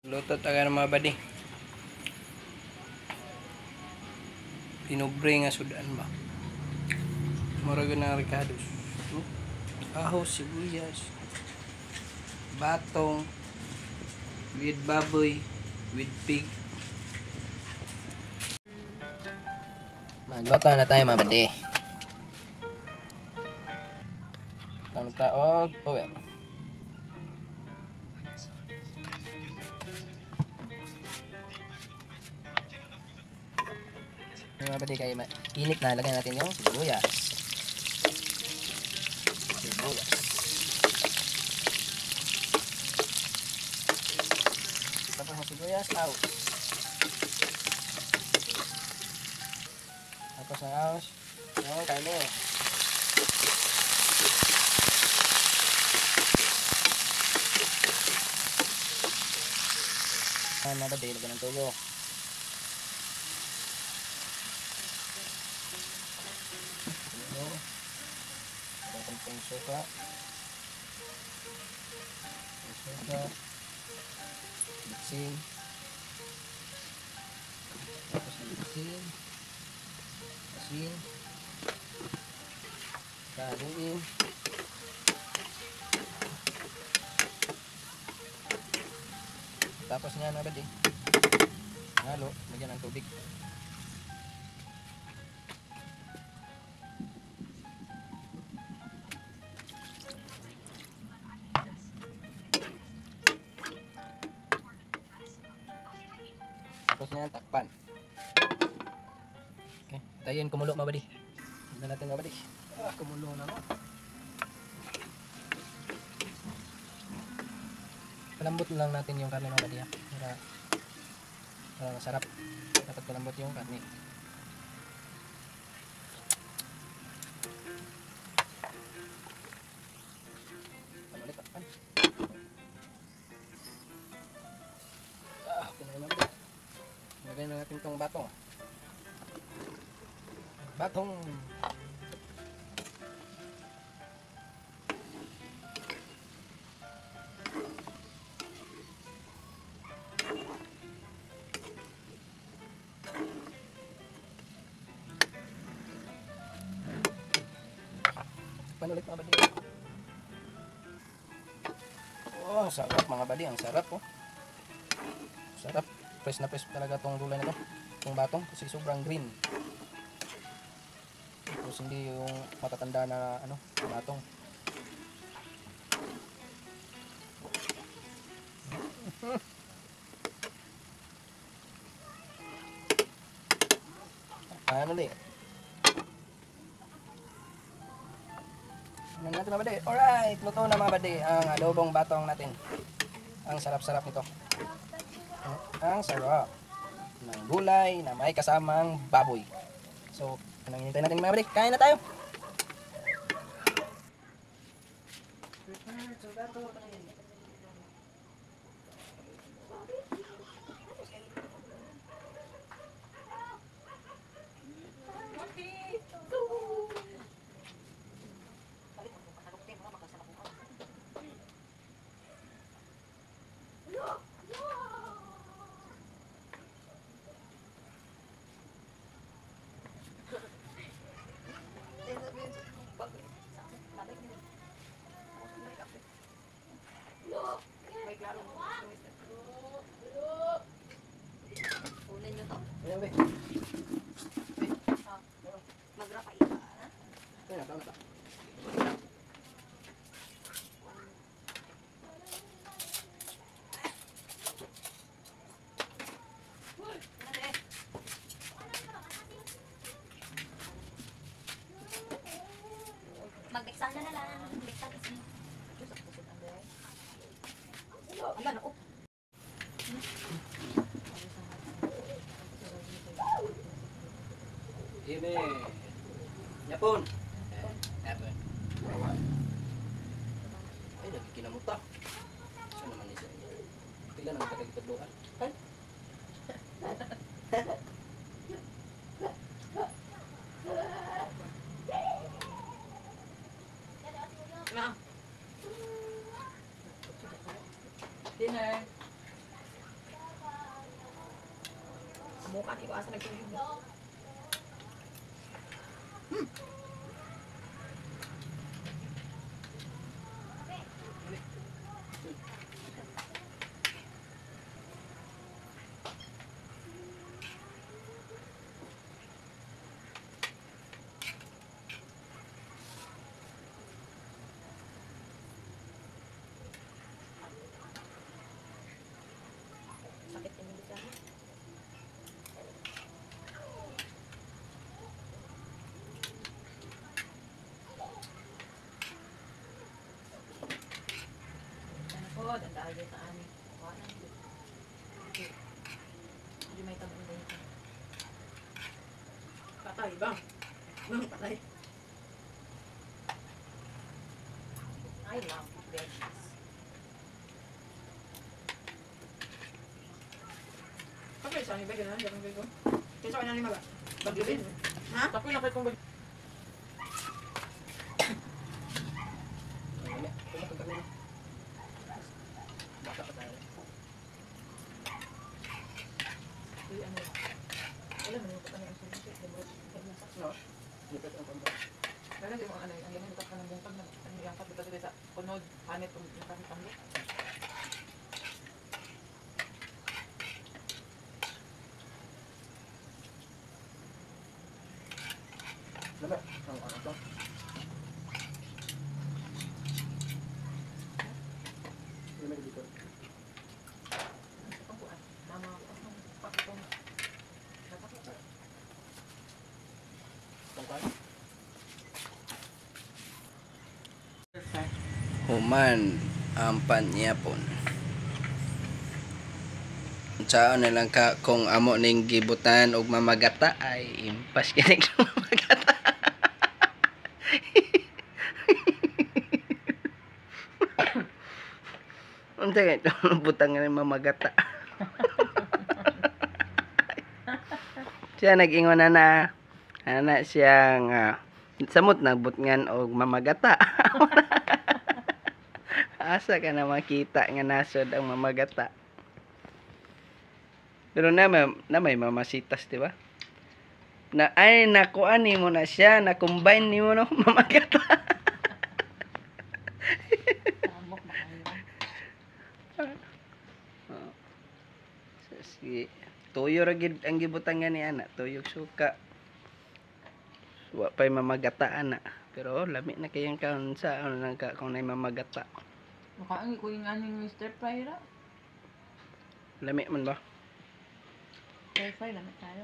Luto taga ng mga badi. Pinubre nga sudan ba? Mura gyud na rekados. Ahos, sibuyas, batong, with baboy, with pig. Magluto na tayo mga badi. Tama og oil. Mga badi, kayo mainit na, lagyan natin yung sibuyas. Sibuyas. Tapos ang sibuyas, out. Tapos ang aus, yung karne. Mga badi, lagyan ng tuyo. Konting suka. Suka. Bitsin. Tapos ng bitsin. Asin. Kaluin. Tapos nga na badi. Halo, lagyan ng tubig. Tapos nga takpan. Okay, tayin kumulo mga badi. Tignan natin mga badi. Ah, kumulo na mo. Palambot lang natin yung karne mga badi, ha? Para masarap. Dapat palambot yung karne. Ulit, takpan. Ah, okay na yun mga badi. Lagay na natin itong batong. Batong! Takpan ulit mga badi. Oh, sarap mga badi. Ang sarap oh. Sarap. Fresh na fresh talaga tong gulay na to. Itong batong kasi sobrang green. Tapos hindi yung matatanda na ano, batong. Ano ulit? Ano natin mga badi? Alright, luto na mga badi ang adobong batong natin. Ang sarap-sarap nito. Ang sarap ng gulay na may kasamang baboy. So, anong hinintay natin mga badi? Kain na tayo! Mag-eksana na lang. Mag-eksana. Ano na? Ini. Yapon. Yapon. Ay, nagkikinamuta. Saan naman isa? Pila naman tagagitudloan? Ay. Dinner. Mukha ni ko asa nagtuyog. Sakit yung bisa. Ano po, dandaan sa amin. Kuha na. Hindi may tabang dito. Patay ba? Bang patay. I love veggies. Kapag sa amin ba ganun, ganun ko. Kaysa kanya ni ba? Bagyubin. Ha? Tapos na kay kong Bata pa tayo. Ano? Wala man yung patay ang sulit. No. Dito ang pampa. Wala di mo ano, ang ganyan ka ng bungkag na ano yung kat dito sa kunod, hanit ug nakakitambok. Lama. Ang ano to? Lama dito. Ang kuan, mama ko ang pakitong. Napakita. Tungkol. Human ang panyapon. Unsaon na lang ka kung amo ning gibutan og mamagata ay impas kini mamagata. Unsa kay butang nga mamagata. Siya nag-ingon na na ana siya nga samot na butngan og mamagata. Asa ka na makita nga nasod ang mamagata. Pero na may mamasitas, di ba? Na ay nakuan nimo na siya, na combine nimo no mamagata. Tambok makayo. Sige. Tuyo ra gid ang gibutang ni ana, tuyo ug suka. Wa pay mamagata ana. Pero oh, lami na kayang kaon sa ano lang ka kung nay mamagata. Makaangi ko yung aning Mr. Fry ra. Lami man ba? Stir fry lamit tayo.